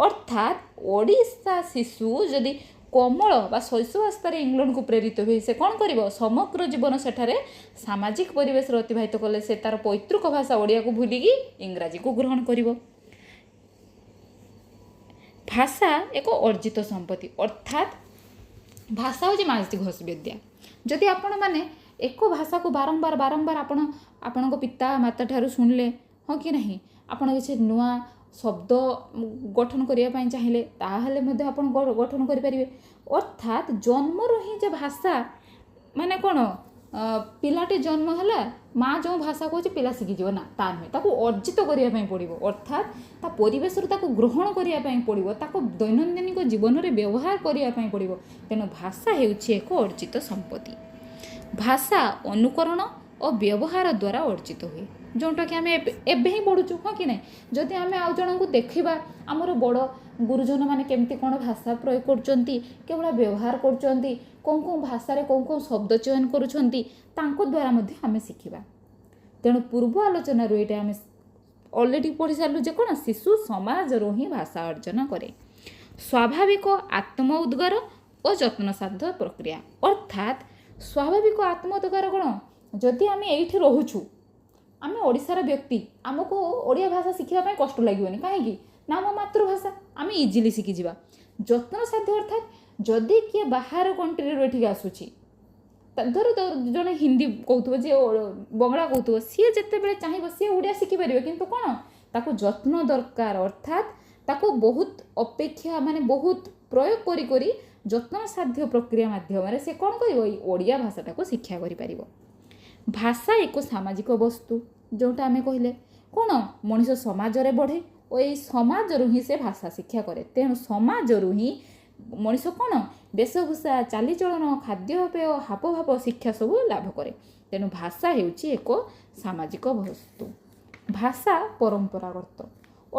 ଅର୍ଥାତ୍ ଓଡ଼ିଶା ଶିଶୁ ଯଦି କୋମଳ ବା ଶୈଶବାସ୍ଥାରେ ଇଂଲଣ୍ଡକୁ ପ୍ରେରିତ ହୁଏ, ସେ କ'ଣ କରିବ? ସମଗ୍ର ଜୀବନ ସେଠାରେ ସାମାଜିକ ପରିବେଶରେ ଅତିବାହିତ କଲେ ସେ ତା'ର ପୈତୃକ ଭାଷା ଓଡ଼ିଆକୁ ଭୁଲିକି ଇଂରାଜୀକୁ ଗ୍ରହଣ କରିବ। ଭାଷା ଏକ ଅର୍ଜିତ ସମ୍ପତ୍ତି, ଅର୍ଥାତ୍ ଭାଷା ହେଉଛି ମାତୃଘୋଷ ବିଦ୍ୟା। ଯଦି ଆପଣମାନେ ଏକ ଭାଷାକୁ ବାରମ୍ବାର ବାରମ୍ବାର ଆପଣ ଆପଣଙ୍କ ପିତା ମାତା ଠାରୁ ଶୁଣିଲେ, ହଁ କି ନାହିଁ, ଆପଣ କିଛି ନୂଆ ଶବ୍ଦ ଗଠନ କରିବା ପାଇଁ ଚାହିଁଲେ ତାହେଲେ ମଧ୍ୟ ଆପଣ ଗଠନ କରିପାରିବେ। ଅର୍ଥାତ୍ ଜନ୍ମରୁ ହିଁ ଯେ ଭାଷା ମାନେ କ'ଣ ପିଲାଟି ଜନ୍ମ ହେଲା, ମା ଯେଉଁ ଭାଷା କହୁଛି ପିଲା ଶିଖିଯିବ ନା, ତା ନୁହେଁ। ତାକୁ ଅର୍ଜିତ କରିବା ପାଇଁ ପଡ଼ିବ, ଅର୍ଥାତ୍ ତା ପରିବେଶରୁ ତାକୁ ଗ୍ରହଣ କରିବା ପାଇଁ ପଡ଼ିବ, ତାକୁ ଦୈନନ୍ଦିନିକ ଜୀବନରେ ବ୍ୟବହାର କରିବା ପାଇଁ ପଡ଼ିବ। ତେଣୁ ଭାଷା ହେଉଛି ଏକ ଅର୍ଜିତ ସମ୍ପତ୍ତି। ଭାଷା ଅନୁକରଣ ଓ ବ୍ୟବହାର ଦ୍ୱାରା ଅର୍ଜିତ ହୁଏ, ଯେଉଁଟାକି ଆମେ ଏବେ ହିଁ ପଢ଼ୁଛୁ, ହଁ କି ନାହିଁ? ଯଦି ଆମେ ଆଉ ଜଣଙ୍କୁ ଦେଖିବା, ଆମର ବଡ଼ ଗୁରୁଜନମାନେ କେମିତି କ'ଣ ଭାଷା ପ୍ରୟୋଗ କରୁଛନ୍ତି, କେଉଁଭଳିଆ ବ୍ୟବହାର କରୁଛନ୍ତି, କେଉଁ କେଉଁ ଭାଷାରେ କେଉଁ କେଉଁ ଶବ୍ଦ ଚୟନ କରୁଛନ୍ତି, ତାଙ୍କ ଦ୍ୱାରା ମଧ୍ୟ ଆମେ ଶିଖିବା। ତେଣୁ ପୂର୍ବ ଆଲୋଚନାରୁ ଏଇଟା ଆମେ ଅଲରେଡ଼ି ପଢ଼ି ସାରିଲୁ ଯେ କ'ଣ ଶିଶୁ ସମାଜରୁ ହିଁ ଭାଷା ଅର୍ଜନ କରେ। ସ୍ୱାଭାବିକ ଆତ୍ମ ଉଦ୍ଗାର ଓ ଯତ୍ନସାଧ୍ୟ ପ୍ରକ୍ରିୟା। ଅର୍ଥାତ୍ ସ୍ୱାଭାବିକ ଆତ୍ମ ଉଦ୍ଗାର କ'ଣ? ଯଦି ଆମେ ଏଇଠି ରହୁଛୁ, ଆମେ ଓଡ଼ିଶାର ବ୍ୟକ୍ତି, ଆମକୁ ଓଡ଼ିଆ ଭାଷା ଶିଖିବା ପାଇଁ କଷ୍ଟ ଲାଗିବନି। କାହିଁକି ନା ଆମ ମାତୃଭାଷା, ଆମେ ଇଜିଲି ଶିଖିଯିବା। ଯତ୍ନସାଧ୍ୟ ଅର୍ଥାତ୍ ଯଦି କିଏ ବାହାର କଣ୍ଟ୍ରିରୁ ଏଠିକି ଆସୁଛି, ଧର ଜଣେ ହିନ୍ଦୀ କହୁଥିବ, ଯିଏ ବଙ୍ଗଳା କହୁଥିବ, ସିଏ ଯେତେବେଳେ ଚାହିଁବ ସିଏ ଓଡ଼ିଆ ଶିଖିପାରିବ। କିନ୍ତୁ କ'ଣ ତାକୁ ଯତ୍ନ ଦରକାର, ଅର୍ଥାତ୍ ତାକୁ ବହୁତ ଅପେକ୍ଷା, ମାନେ ବହୁତ ପ୍ରୟୋଗ କରି କରି ଯତ୍ନସାଧ୍ୟ ପ୍ରକ୍ରିୟା ମାଧ୍ୟମରେ ସେ କ'ଣ କରିବ? ଏଇ ଓଡ଼ିଆ ଭାଷାଟାକୁ ଶିକ୍ଷା କରିପାରିବ। ଭାଷା ଏକ ସାମାଜିକ ବସ୍ତୁ, ଯେଉଁଟା ଆମେ କହିଲେ କ'ଣ ମଣିଷ ସମାଜରେ ବଢ଼େ ଓ ଏଇ ସମାଜରୁ ହିଁ ସେ ଭାଷା ଶିକ୍ଷା କରେ। ତେଣୁ ସମାଜରୁ ହିଁ ମଣିଷ କ'ଣ ବେଶଭୂଷା, ଚାଲିଚଳନ, ଖାଦ୍ୟପେୟ, ହାବଭାବ ଶିକ୍ଷା ସବୁ ଲାଭ କରେ। ତେଣୁ ଭାଷା ହେଉଛି ଏକ ସାମାଜିକ ବସ୍ତୁ। ଭାଷା ପରମ୍ପରାଗତ,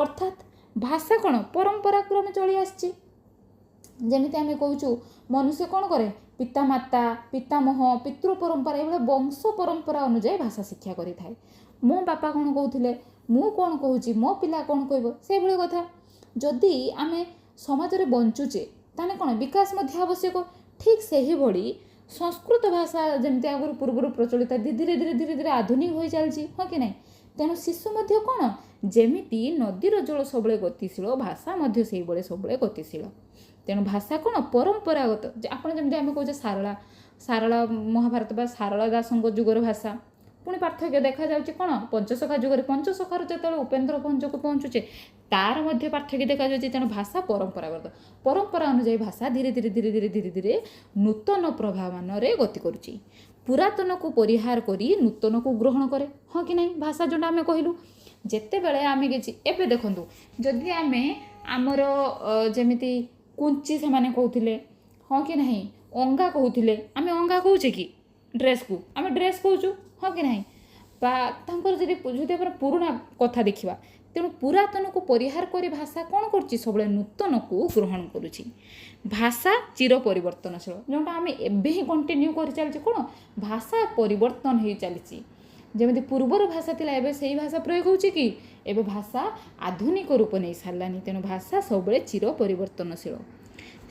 ଅର୍ଥାତ୍ ଭାଷା କ'ଣ ପରମ୍ପରାକ୍ରମେ ଚଳି ଆସିଛି। ଯେମିତି ଆମେ କହୁଛୁ ମନୁଷ୍ୟ କ'ଣ କରେ? ପିତାମାତା, ପିତାମହ, ପିତୃ ପରମ୍ପରା, ଏଇଭଳିଆ ବଂଶ ପରମ୍ପରା ଅନୁଯାୟୀ ଭାଷା ଶିକ୍ଷା କରିଥାଏ। ମୋ ବାପା କ'ଣ କହୁଥିଲେ, ମୁଁ କ'ଣ କହୁଛି, ମୋ ପିଲା କ'ଣ କହିବ, ସେଇଭଳି କଥା। ଯଦି ଆମେ ସମାଜରେ ବଞ୍ଚୁଛେ ତାହେଲେ କ'ଣ ବିକାଶ ମଧ୍ୟ ଆବଶ୍ୟକ। ଠିକ୍ ସେହିଭଳି ସଂସ୍କୃତ ଭାଷା ଯେମିତି ଆଗରୁ ପୂର୍ବରୁ ପ୍ରଚଳିତ, ଧୀରେ ଧୀରେ ଧୀରେ ଧୀରେ ଆଧୁନିକ ହୋଇ ଚାଲିଛି, ହଁ କି ନାହିଁ? ତେଣୁ ଶିଶୁ ମଧ୍ୟ କ'ଣ ଯେମିତି ନଦୀର ଜଳ ସବୁବେଳେ ଗତିଶୀଳ, ଭାଷା ମଧ୍ୟ ସେଇଭଳି ସବୁବେଳେ ଗତିଶୀଳ। ତେଣୁ ଭାଷା କ'ଣ ପରମ୍ପରାଗତ। ଆପଣ ଯେମିତି ଆମେ କହୁଛେ ସାରଳା ସାରଳା ମହାଭାରତ ବା ସାରଳା ଦାସଙ୍କ ଯୁଗର ଭାଷା, ପୁଣି ପାର୍ଥକ୍ୟ ଦେଖାଯାଉଛି କ'ଣ ପଞ୍ଚସଖା ଯୁଗରେ। ପଞ୍ଚସଖାରୁ ଯେତେବେଳେ ଉପେନ୍ଦ୍ର ଭଞ୍ଜକୁ ପହଞ୍ଚୁଛେ ତାର ମଧ୍ୟ ପାର୍ଥକ୍ୟ ଦେଖାଯାଉଛି। ତେଣୁ ଭାଷା ପରମ୍ପରାଗତ, ପରମ୍ପରା ଅନୁଯାୟୀ ଭାଷା ଧୀରେ ଧୀରେ ଧୀରେ ଧୀରେ ଧୀରେ ଧୀରେ ନୂତନ ପ୍ରଭାବନରେ ଗତି କରୁଛି। ପୁରାତନକୁ ପରିହାର କରି ନୂତନକୁ ଗ୍ରହଣ କରେ, ହଁ କି ନାହିଁ? ଭାଷା ଯେଉଁଟା ଆମେ କହିଲୁ, ଯେତେବେଳେ ଆମେ କିଛି ଏବେ ଦେଖନ୍ତୁ, ଯଦି ଆମେ ଆମର ଯେମିତି କୁଞ୍ଚି ସେମାନେ କହୁଥିଲେ, ହଁ କି ନାହିଁ? ଅଙ୍ଗା କହୁଥିଲେ, ଆମେ ଅଙ୍ଗା କହୁଛେ କି ଡ୍ରେସ୍କୁ? ଆମେ ଡ୍ରେସ୍ କହୁଛୁ, ହଁ କି ନାହିଁ? ବା ତାଙ୍କର ଯଦି ଆପଣ ପୁରୁଣା କଥା ଦେଖିବା, ତେଣୁ ପୁରାତନକୁ ପରିହାର କରି ଭାଷା କ'ଣ କରୁଛି? ସବୁବେଳେ ନୂତନକୁ ଗ୍ରହଣ କରୁଛି। ଭାଷା ଚିର ପରିବର୍ତ୍ତନଶୀଳ, ଯେଉଁଟା ଆମେ ଏବେ ହିଁ କଣ୍ଟିନ୍ୟୁ କରିଚାଲିଛେ। କ'ଣ ଭାଷା ପରିବର୍ତ୍ତନ ହେଇ ଚାଲିଛି। ଯେମିତି ପୂର୍ବରୁ ଭାଷା ଥିଲା, ଏବେ ସେଇ ଭାଷା ପ୍ରୟୋଗ ହେଉଛି କି? ଏବେ ଭାଷା ଆଧୁନିକ ରୂପ ନେଇ ସାରିଲାନି। ତେଣୁ ଭାଷା ସବୁବେଳେ ଚିର ପରିବର୍ତ୍ତନଶୀଳ।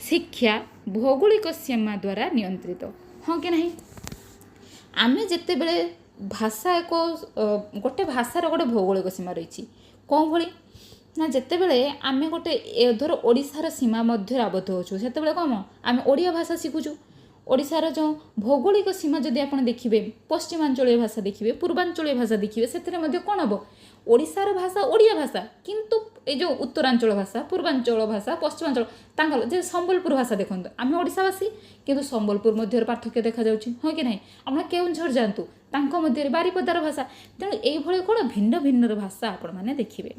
ଶିକ୍ଷା ଭୌଗୋଳିକ ସୀମା ଦ୍ୱାରା ନିୟନ୍ତ୍ରିତ, ହଁ କି ନାହିଁ? ଆମେ ଯେତେବେଳେ ଭାଷା ଏକ ଗୋଟେ ଭାଷାର ଗୋଟେ ଭୌଗୋଳିକ ସୀମା ରହିଛି। କେଉଁ ଭଳି ନା ଯେତେବେଳେ ଆମେ ଗୋଟେ ଧର ଓଡ଼ିଶାର ସୀମା ମଧ୍ୟରେ ଆବଦ୍ଧ ଅଛୁ, ସେତେବେଳେ କ'ଣ ଆମେ ଓଡ଼ିଆ ଭାଷା ଶିଖୁଛୁ। ଓଡ଼ିଶାର ଯେଉଁ ଭୌଗୋଳିକ ସୀମା ଯଦି ଆପଣ ଦେଖିବେ, ପଶ୍ଚିମାଞ୍ଚଳୀୟ ଭାଷା ଦେଖିବେ, ପୂର୍ବାଞ୍ଚଳୀୟ ଭାଷା ଦେଖିବେ, ସେଥିରେ ମଧ୍ୟ କ'ଣ ହେବ? ଓଡ଼ିଶାର ଭାଷା ଓଡ଼ିଆ ଭାଷା, କିନ୍ତୁ ଏଇ ଯେଉଁ ଉତ୍ତରାଞ୍ଚଳ ଭାଷା, ପୂର୍ବାଞ୍ଚଳ ଭାଷା, ପଶ୍ଚିମାଞ୍ଚଳ ତାଙ୍କର ଯେ ସମ୍ବଲପୁର ଭାଷା ଦେଖନ୍ତୁ, ଆମେ ଓଡ଼ିଶାବାସୀ କିନ୍ତୁ ସମ୍ବଲପୁର ମଧ୍ୟରେ ପାର୍ଥକ୍ୟ ଦେଖାଯାଉଛି, ହଁ କି ନାହିଁ? ଆପଣ କେଉଁଝର ଯାଆନ୍ତୁ, ତାଙ୍କ ମଧ୍ୟରେ ବାରିପଦାର ଭାଷା। ତେଣୁ ଏଇଭଳି କ'ଣ ଭିନ୍ନ ଭିନ୍ନର ଭାଷା ଆପଣମାନେ ଦେଖିବେ।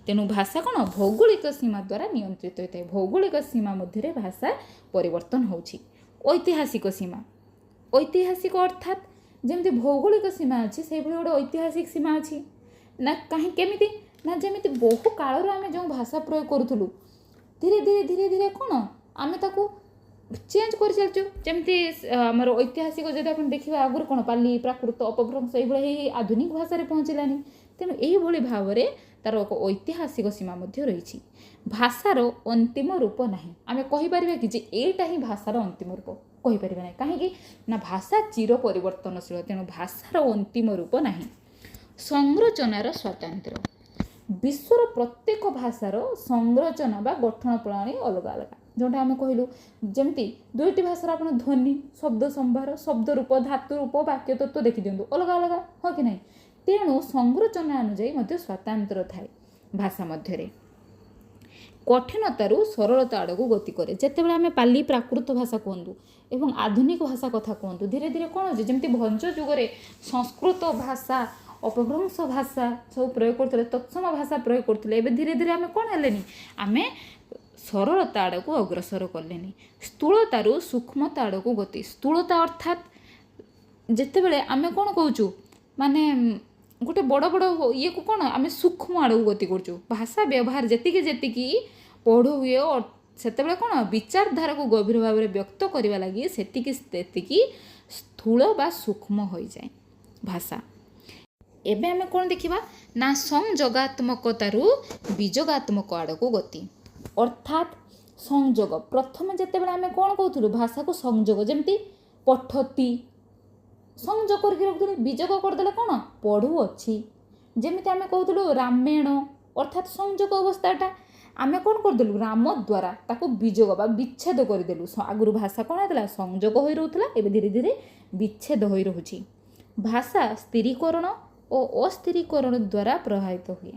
ତେଣୁ ଭାଷା କ'ଣ ଭୌଗୋଳିକ ସୀମା ଦ୍ୱାରା ନିୟନ୍ତ୍ରିତ ହୋଇଥାଏ। ଭୌଗୋଳିକ ସୀମା ମଧ୍ୟରେ ଭାଷା ପରିବର୍ତ୍ତନ ହେଉଛି। ଐତିହାସିକ ସୀମା, ଐତିହାସିକ ଅର୍ଥାତ୍ ଯେମିତି ଭୌଗୋଳିକ ସୀମା ଅଛି ସେଇଭଳି ଗୋଟେ ଐତିହାସିକ ସୀମା ଅଛି ନା। କାହିଁ କେମିତି ନା ଯେମିତି ବହୁ କାଳରୁ ଆମେ ଯେଉଁ ଭାଷା ପ୍ରୟୋଗ କରୁଥିଲୁ, ଧୀରେ ଧୀରେ ଧୀରେ ଧୀରେ କ'ଣ ଆମେ ତାକୁ ଚେଞ୍ଜ କରିଚାଲିଛୁ। ଯେମିତି ଆମର ଐତିହାସିକ ଯଦି ଆପଣ ଦେଖିବେ, ଆଗରୁ କ'ଣ ପାଲି, ପ୍ରାକୃତ, ଅପଭ୍ରଂଶ ଏଇଭଳି ହେଇ ଆଧୁନିକ ଭାଷାରେ ପହଞ୍ଚିଲାନି। ତେଣୁ ଏଇଭଳି ଭାବରେ ତାର ଏକ ଐତିହାସିକ ସୀମା ମଧ୍ୟ ରହିଛି। ଭାଷାର ଅନ୍ତିମ ରୂପ ନାହିଁ। ଆମେ କହିପାରିବା କି ଯେ ଏଇଟା ହିଁ ଭାଷାର ଅନ୍ତିମ ରୂପ? କହିପାରିବା ନାହିଁ। କାହିଁକି ନା ଭାଷା ଚିର ପରିବର୍ତ୍ତନଶୀଳ, ତେଣୁ ଭାଷାର ଅନ୍ତିମ ରୂପ ନାହିଁ। ସଂରଚନାର ସ୍ୱାତନ୍ତ୍ର୍ୟ, ବିଶ୍ୱର ପ୍ରତ୍ୟେକ ଭାଷାର ସଂରଚନା ବା ଗଠନ ପ୍ରଣାଳୀ ଅଲଗା ଅଲଗା। ଯେଉଁଟା ଆମେ କହିଲୁ, ଯେମିତି ଦୁଇଟି ଭାଷାର ଆପଣ ଧ୍ୱନି, ଶବ୍ଦ ସମ୍ଭାର, ଶବ୍ଦ ରୂପ, ଧାତୁ ରୂପ, ବାକ୍ୟ ତତ୍ତ୍ୱ ଦେଖିଦିଅନ୍ତୁ, ଅଲଗା ଅଲଗା, ହଁ କି ନାହିଁ? ତେଣୁ ସଂରଚନା ଅନୁଯାୟୀ ମଧ୍ୟ ସ୍ୱାତନ୍ତ୍ର ଥାଏ ଭାଷା ମଧ୍ୟରେ। କଠିନତାରୁ ସରଳତା ଆଡ଼କୁ ଗତି କରେ। ଯେତେବେଳେ ଆମେ ପାଲି ପ୍ରାକୃତ ଭାଷା କୁହନ୍ତୁ ଏବଂ ଆଧୁନିକ ଭାଷା କଥା କୁହନ୍ତୁ, ଧୀରେ ଧୀରେ କ'ଣ ହେଉଛି, ଯେମିତି ଭଞ୍ଜ ଯୁଗରେ ସଂସ୍କୃତ ଭାଷା, ଅପଭ୍ରଂଶ ଭାଷା ସବୁ ପ୍ରୟୋଗ କରୁଥିଲେ, ତତ୍ସମ ଭାଷା ପ୍ରୟୋଗ କରୁଥିଲେ, ଏବେ ଧୀରେ ଧୀରେ ଆମେ କ'ଣ ହେଲେନି, ଆମେ ସରଳତା ଆଡ଼କୁ ଅଗ୍ରସର କଲେନି। ସ୍ଥୂଳତାରୁ ସୂକ୍ଷ୍ମତା ଆଡ଼କୁ ଗତି। ସ୍ଥୂଳତା ଅର୍ଥାତ୍ ଯେତେବେଳେ ଆମେ କ'ଣ କହୁଛୁ, ମାନେ ଗୋଟେ ବଡ଼ ବଡ଼ ଇଏକୁ କ'ଣ ଆମେ ସୂକ୍ଷ୍ମ ଆଡ଼କୁ ଗତି କରୁଛୁ। ଭାଷା ବ୍ୟବହାର ଯେତିକି ଯେତିକି ପଢ଼ ହୁଏ, ସେତେବେଳେ କ'ଣ ବିଚାରଧାରାକୁ ଗଭୀର ଭାବରେ ବ୍ୟକ୍ତ କରିବା ଲାଗି ସେତିକି ସେତିକି ସ୍ଥୂଳ ବା ସୂକ୍ଷ୍ମ ହୋଇଯାଏ ଭାଷା। ଏବେ ଆମେ କ'ଣ ଦେଖିବା ନା ସଂଯୋଗାତ୍ମକତାରୁ ବିଯୋଗାତ୍ମକ ଆଡ଼କୁ ଗତି। ଅର୍ଥାତ୍ ସଂଯୋଗ, ପ୍ରଥମେ ଯେତେବେଳେ ଆମେ କ'ଣ କହୁଥିଲୁ, ଭାଷାକୁ ସଂଯୋଗ, ଯେମିତି ପଠତି ସଂଯୋଗ କରିକି ରଖୁଥିଲେ, ବିଯୋଗ କରିଦେଲେ କ'ଣ ପଢ଼ୁଅଛି। ଯେମିତି ଆମେ କହୁଥିଲୁ ରାମେଣ, ଅର୍ଥାତ୍ ସଂଯୋଗ ଅବସ୍ଥାଟା ଆମେ କ'ଣ କରିଦେଲୁ, ରାମ ଦ୍ୱାରା ତାକୁ ବିଯୋଗ ବା ବିଚ୍ଛେଦ କରିଦେଲୁ। ଆଗରୁ ଭାଷା କ'ଣ ହେଇଥିଲା, ସଂଯୋଗ ହୋଇ ରହୁଥିଲା, ଏବେ ଧୀରେ ଧୀରେ ବିଚ୍ଛେଦ ହୋଇ ରହୁଛି। ଭାଷା ସ୍ଥିରୀକରଣ ଓ ଅସ୍ଥିରୀକରଣ ଦ୍ୱାରା ପ୍ରଭାବିତ ହୁଏ।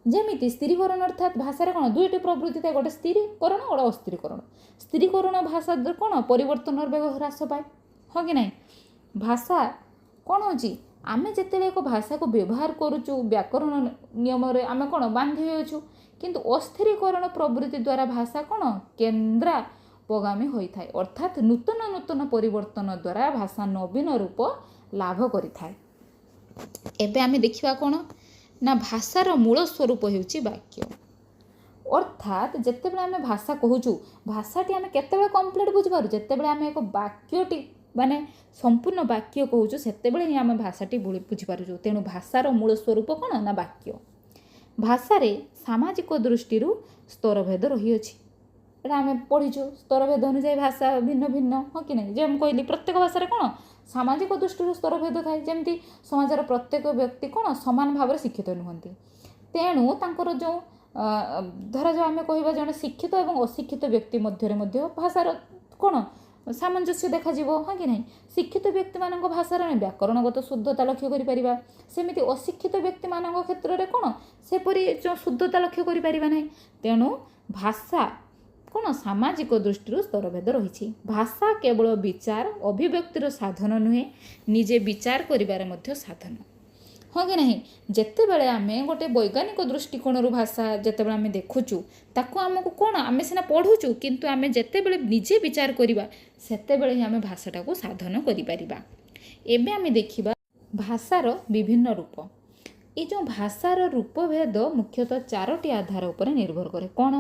ଯେମିତି ସ୍ଥିରୀକରଣ ଅର୍ଥାତ୍ ଭାଷାରେ କ'ଣ ଦୁଇଟି ପ୍ରବୃତ୍ତି ଥାଏ, ଗୋଟେ ସ୍ଥିରୀକରଣ, ଗୋଟେ ଅସ୍ଥିରୀକରଣ। ସ୍ଥିରୀକରଣ ଭାଷା କ'ଣ ପରିବର୍ତ୍ତନର ବେଗ ହ୍ରାସ ପାଏ, ହଁ କି ନାହିଁ? ଭାଷା କ'ଣ ହେଉଛି, ଆମେ ଯେତେବେଳେ ଏକ ଭାଷାକୁ ବ୍ୟବହାର କରୁଛୁ ବ୍ୟାକରଣ ନିୟମରେ ଆମେ କ'ଣ ବାନ୍ଧି ହେଉଛୁ, କିନ୍ତୁ ଅସ୍ଥିରୀକରଣ ପ୍ରବୃତ୍ତି ଦ୍ୱାରା ଭାଷା କ'ଣ କେନ୍ଦ୍ରାପଗାମୀ ହୋଇଥାଏ। ଅର୍ଥାତ୍ ନୂତନ ନୂତନ ପରିବର୍ତ୍ତନ ଦ୍ୱାରା ଭାଷା ନବୀନ ରୂପ ଲାଭ କରିଥାଏ। ଏବେ ଆମେ ଦେଖିବା କ'ଣ ନା ଭାଷାର ମୂଳ ସ୍ୱରୂପ ହେଉଛି ବାକ୍ୟ। ଅର୍ଥାତ୍ ଯେତେବେଳେ ଆମେ ଭାଷା କହୁଛୁ, ଭାଷାଟି ଆମେ କେତେବେଳେ କମ୍ପ୍ଲିଟ୍ ବୁଝିପାରୁ, ଯେତେବେଳେ ଆମେ ଏକ ବାକ୍ୟଟି ମାନେ ସମ୍ପୂର୍ଣ୍ଣ ବାକ୍ୟ କହୁଛୁ, ସେତେବେଳେ ହିଁ ଆମେ ଭାଷାଟି ବୁଝିପାରୁଛୁ। ତେଣୁ ଭାଷାର ମୂଳ ସ୍ୱରୂପ କ'ଣ ନା ବାକ୍ୟ। ଭାଷାରେ ସାମାଜିକ ଦୃଷ୍ଟିରୁ ସ୍ତରଭେଦ ରହିଅଛି। ଏଇଟା ଆମେ ପଢ଼ିଛୁ, ସ୍ତରଭେଦ ଅନୁଯାୟୀ ଭାଷା ଭିନ୍ନ ଭିନ୍ନ, ହଁ କି ନାହିଁ? ଯେ ମୁଁ କହିଲି ପ୍ରତ୍ୟେକ ଭାଷାରେ କ'ଣ ସାମାଜିକ ଦୃଷ୍ଟିରୁ ସ୍ତରଭେଦ ଥାଏ। ଯେମିତି ସମାଜର ପ୍ରତ୍ୟେକ ବ୍ୟକ୍ତି କ'ଣ ସମାନ ଭାବରେ ଶିକ୍ଷିତ ନୁହନ୍ତି, ତେଣୁ ତାଙ୍କର ଯେଉଁ ଧରାଯାଉ ଆମେ କହିବା ଜଣେ ଶିକ୍ଷିତ ଏବଂ ଅଶିକ୍ଷିତ ବ୍ୟକ୍ତି ମଧ୍ୟରେ ମଧ୍ୟ ଭାଷାର କ'ଣ ସାମଞ୍ଜସ୍ୟ ଦେଖାଯିବ, ହଁ କି ନାହିଁ? ଶିକ୍ଷିତ ବ୍ୟକ୍ତିମାନଙ୍କ ଭାଷାରେ ଆମେ ବ୍ୟାକରଣଗତ ଶୁଦ୍ଧତା ଲକ୍ଷ୍ୟ କରିପାରିବା, ସେମିତି ଅଶିକ୍ଷିତ ବ୍ୟକ୍ତିମାନଙ୍କ କ୍ଷେତ୍ରରେ କ'ଣ ସେପରି ଯେଉଁ ଶୁଦ୍ଧତା ଲକ୍ଷ୍ୟ କରିପାରିବା ନାହିଁ। ତେଣୁ ଭାଷା କ'ଣ ସାମାଜିକ ଦୃଷ୍ଟିରୁ ସ୍ତରଭେଦ ରହିଛି। ଭାଷା କେବଳ ବିଚାର ଅଭିବ୍ୟକ୍ତିର ସାଧନ ନୁହେଁ, ନିଜେ ବିଚାର କରିବାର ମଧ୍ୟ ସାଧନ, ହଁ କି ନାହିଁ? ଯେତେବେଳେ ଆମେ ଗୋଟେ ବୈଜ୍ଞାନିକ ଦୃଷ୍ଟିକୋଣରୁ ଭାଷା ଯେତେବେଳେ ଆମେ ଦେଖୁଛୁ, ତାକୁ ଆମକୁ କ'ଣ ଆମେ ସିନା ପଢ଼ୁଛୁ, କିନ୍ତୁ ଆମେ ଯେତେବେଳେ ନିଜେ ବିଚାର କରିବା ସେତେବେଳେ ହିଁ ଆମେ ଭାଷାଟାକୁ ସାଧନ କରିପାରିବା। ଏବେ ଆମେ ଦେଖିବା ଭାଷାର ବିଭିନ୍ନ ରୂପ। ଏଇ ଯେଉଁ ଭାଷାର ରୂପଭେଦ ମୁଖ୍ୟତଃ ଚାରୋଟି ଆଧାର ଉପରେ ନିର୍ଭର କରେ। କ'ଣ?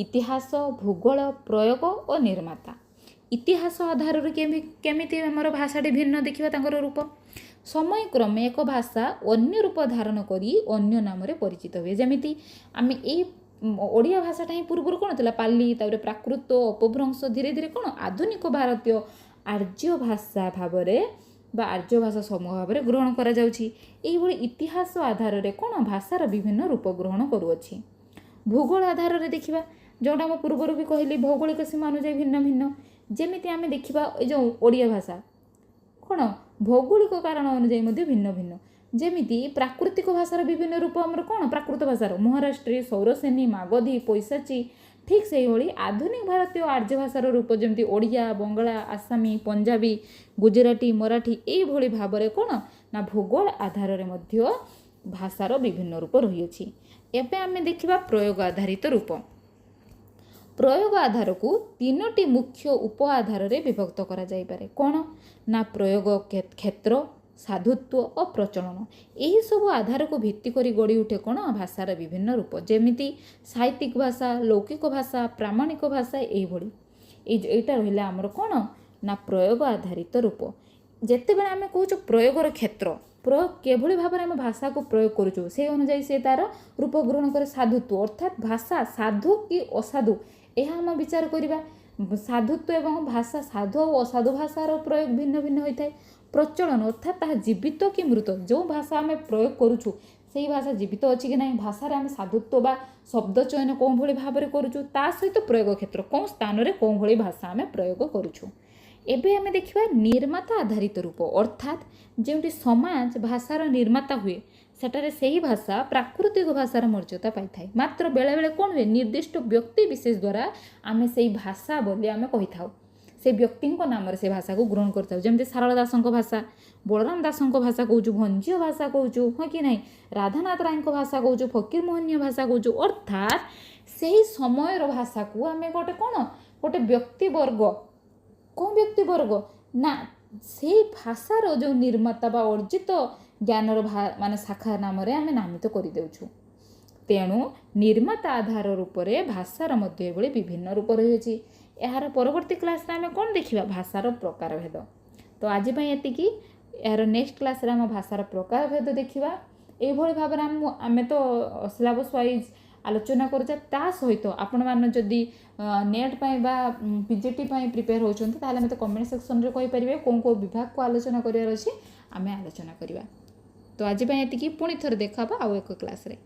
ଇତିହାସ, ଭୂଗୋଳ, ପ୍ରୟୋଗ ଓ ନିର୍ମାତା। ଇତିହାସ ଆଧାରରୁ କେମିତି ଆମର ଭାଷାଟି ଭିନ୍ନ ଦେଖିବା ତାଙ୍କର ରୂପ। ସମୟକ୍ରମେ ଏକ ଭାଷା ଅନ୍ୟ ରୂପ ଧାରଣ କରି ଅନ୍ୟ ନାମରେ ପରିଚିତ ହୁଏ। ଯେମିତି ଆମେ ଏଇ ଓଡ଼ିଆ ଭାଷାଟା ହିଁ ପୂର୍ବରୁ କ'ଣ ଥିଲା, ପାଲି, ତାପରେ ପ୍ରାକୃତ, ଅପଭ୍ରଂଶ, ଧୀରେ ଧୀରେ କ'ଣ ଆଧୁନିକ ଭାରତୀୟ ଆର୍ଯ୍ୟ ଭାଷା ଭାବରେ ବା ଆର୍ଯ୍ୟ ଭାଷା ସମୂହ ଭାବରେ ଗ୍ରହଣ କରାଯାଉଛି। ଏଇଭଳି ଇତିହାସ ଆଧାରରେ କ'ଣ ଭାଷାର ବିଭିନ୍ନ ରୂପ ଗ୍ରହଣ କରୁଅଛି। ଭୂଗୋଳ ଆଧାରରେ ଦେଖିବା, ଯେଉଁଟା ମୁଁ ପୂର୍ବରୁ ବି କହିଲି, ଭୌଗୋଳିକ ସୀମା ଅନୁଯାୟୀ ଭିନ୍ନ ଭିନ୍ନ। ଯେମିତି ଆମେ ଦେଖିବା ଏ ଯେଉଁ ଓଡ଼ିଆ ଭାଷା କ'ଣ ଭୌଗୋଳିକ କାରଣ ଅନୁଯାୟୀ ମଧ୍ୟ ଭିନ୍ନ ଭିନ୍ନ। ଯେମିତି ପ୍ରାକୃତିକ ଭାଷାର ବିଭିନ୍ନ ରୂପ ଆମର କ'ଣ ପ୍ରାକୃତ ଭାଷାର ମହାରାଷ୍ଟ୍ରୀ, ସୌରସେନୀ, ମାଗଧୀ, ପୈଶାଚୀ। ଠିକ୍ ସେଇଭଳି ଆଧୁନିକ ଭାରତୀୟ ଆର୍ଯ୍ୟ ଭାଷାର ରୂପ ଯେମିତି ଓଡ଼ିଆ, ବଙ୍ଗଳା, ଆସାମୀ, ପଞ୍ଜାବୀ, ଗୁଜୁରାଟୀ, ମରାଠୀ, ଏଇଭଳି ଭାବରେ କ'ଣ ନା ଭୂଗୋଳ ଆଧାରରେ ମଧ୍ୟ ଭାଷାର ବିଭିନ୍ନ ରୂପ ରହିଅଛି। ଏବେ ଆମେ ଦେଖିବା ପ୍ରୟୋଗ ଆଧାରିତ ରୂପ। ପ୍ରୟୋଗ ଆଧାରକୁ ତିନୋଟି ମୁଖ୍ୟ ଉପ ଆଧାରରେ ବିଭକ୍ତ କରାଯାଇପାରେ। କ'ଣ ନା ପ୍ରୟୋଗ କ୍ଷେତ୍ର, ସାଧୁତ୍ୱ ଓ ପ୍ରଚଳନ। ଏହିସବୁ ଆଧାରକୁ ଭିତ୍ତି କରି ଗଢ଼ି ଉଠେ କ'ଣ ଭାଷାର ବିଭିନ୍ନ ରୂପ, ଯେମିତି ସାହିତ୍ୟିକ ଭାଷା, ଲୌକିକ ଭାଷା, ପ୍ରାମାଣିକ ଭାଷା, ଏଇଭଳି। ଏଇଟା ରହିଲା ଆମର କ'ଣ ନା ପ୍ରୟୋଗ ଆଧାରିତ ରୂପ। ଯେତେବେଳେ ଆମେ କହୁଛୁ ପ୍ରୟୋଗର କ୍ଷେତ୍ର, ପ୍ରୟୋଗ କିଭଳି ଭାବରେ ଆମେ ଭାଷାକୁ ପ୍ରୟୋଗ କରୁଛୁ ସେଇ ଅନୁଯାୟୀ ସେ ତା'ର ରୂପ ଗ୍ରହଣ କରେ। ସାଧୁତ୍ୱ ଅର୍ଥାତ୍ ଭାଷା ସାଧୁ କି ଅସାଧୁ ଏହା ଆମେ ବିଚାର କରିବା। ସାଧୁତ୍ୱ ଏବଂ ଭାଷା ସାଧୁ ଆଉ ଅସାଧୁ ଭାଷାର ପ୍ରୟୋଗ ଭିନ୍ନ ଭିନ୍ନ ହୋଇଥାଏ। ପ୍ରଚଳନ ଅର୍ଥାତ୍ ତାହା ଜୀବିତ କି ମୃତ, ଯେଉଁ ଭାଷା ଆମେ ପ୍ରୟୋଗ କରୁଛୁ ସେଇ ଭାଷା ଜୀବିତ ଅଛି କି ନାହିଁ, ଭାଷାରେ ଆମେ ସାଧୁତ୍ୱ ବା ଶବ୍ଦ ଚୟନ କେଉଁଭଳି ଭାବରେ କରୁଛୁ, ତା ସହିତ ପ୍ରୟୋଗ କ୍ଷେତ୍ର କେଉଁ ସ୍ଥାନରେ କେଉଁଭଳି ଭାଷା ଆମେ ପ୍ରୟୋଗ କରୁଛୁ। ଏବେ ଆମେ ଦେଖିବା ନିର୍ମାତା ଆଧାରିତ ରୂପ, ଅର୍ଥାତ୍ ଯେଉଁଠି ସମାଜ ଭାଷାର ନିର୍ମାତା ହୁଏ, ସେଠାରେ ସେହି ଭାଷା ପ୍ରାକୃତିକ ଭାଷାର ମର୍ଯ୍ୟାଦା ପାଇଥାଏ। ମାତ୍ର ବେଳେବେଳେ କ'ଣ ହୁଏ? ନିର୍ଦ୍ଦିଷ୍ଟ ବ୍ୟକ୍ତି ବିଶେଷ ଦ୍ୱାରା ଆମେ ସେଇ ଭାଷା ବୋଲି ଆମେ କହିଥାଉ, ସେ ବ୍ୟକ୍ତିଙ୍କ ନାମରେ ସେ ଭାଷାକୁ ଗ୍ରହଣ କରିଥାଉ। ଯେମିତି ସାରଳା ଦାସଙ୍କ ଭାଷା, ବଳରାମ ଦାସଙ୍କ ଭାଷା କହୁଛୁ, ଭଞ୍ଜୀୟ ଭାଷା କହୁଛୁ, ହଁ କି ନାହିଁ? ରାଧାନାଥ ରାୟଙ୍କ ଭାଷା କହୁଛୁ, ଫକୀରମୋହନୀୟ ଭାଷା କହୁଛୁ। ଅର୍ଥାତ୍ ସେହି ସମୟର ଭାଷାକୁ ଆମେ ଗୋଟେ କ'ଣ, ଗୋଟେ ବ୍ୟକ୍ତିବର୍ଗ, କେଉଁ ବ୍ୟକ୍ତିବର୍ଗ ନା ସେଇ ଭାଷାର ଯେଉଁ ନିର୍ମାତା ବା ଅର୍ଜିତ ଜ୍ଞାନର ମାନେ ଶାଖା ନାମରେ ଆମେ ନାମିତ କରିଦେଉଛୁ। ତେଣୁ ନିର୍ମାତା ଆଧାର ରୂପରେ ଭାଷାର ମଧ୍ୟ ଏଭଳି ବିଭିନ୍ନ ରୂପ ରହିଅଛି। ଏହାର ପରବର୍ତ୍ତୀ କ୍ଲାସ୍ରେ ଆମେ କ'ଣ ଦେଖିବା? ଭାଷାର ପ୍ରକାରଭେଦ। ତ ଆଜି ପାଇଁ ଏତିକି। ଏହାର ନେକ୍ସଟ କ୍ଲାସ୍ରେ ଆମ ଭାଷାର ପ୍ରକାରଭେଦ ଦେଖିବା। ଏଇଭଳି ଭାବରେ ଆମେ ତ ସିଲାବସ୍ ୱାଇଜ୍ ଆଲୋଚନା କରୁଛେ, ତା ସହିତ ଆପଣମାନେ ଯଦି ନେଟ୍ ପାଇଁ ବା ପିଜିଟି ପାଇଁ ପ୍ରିପେୟାର ହେଉଛନ୍ତି, ତାହେଲେ ମୋତେ କମେଣ୍ଟ ସେକ୍ସନରେ କହିପାରିବେ କେଉଁ କେଉଁ ବିଭାଗକୁ ଆଲୋଚନା କରିବାର ଅଛି, ଆମେ ଆଲୋଚନା କରିବା। ତ ଆଜି ପାଇଁ ଏତିକି। ପୁଣି ଥରେ ଦେଖା ହେବ ଆଉ ଏକ କ୍ଲାସ୍ରେ।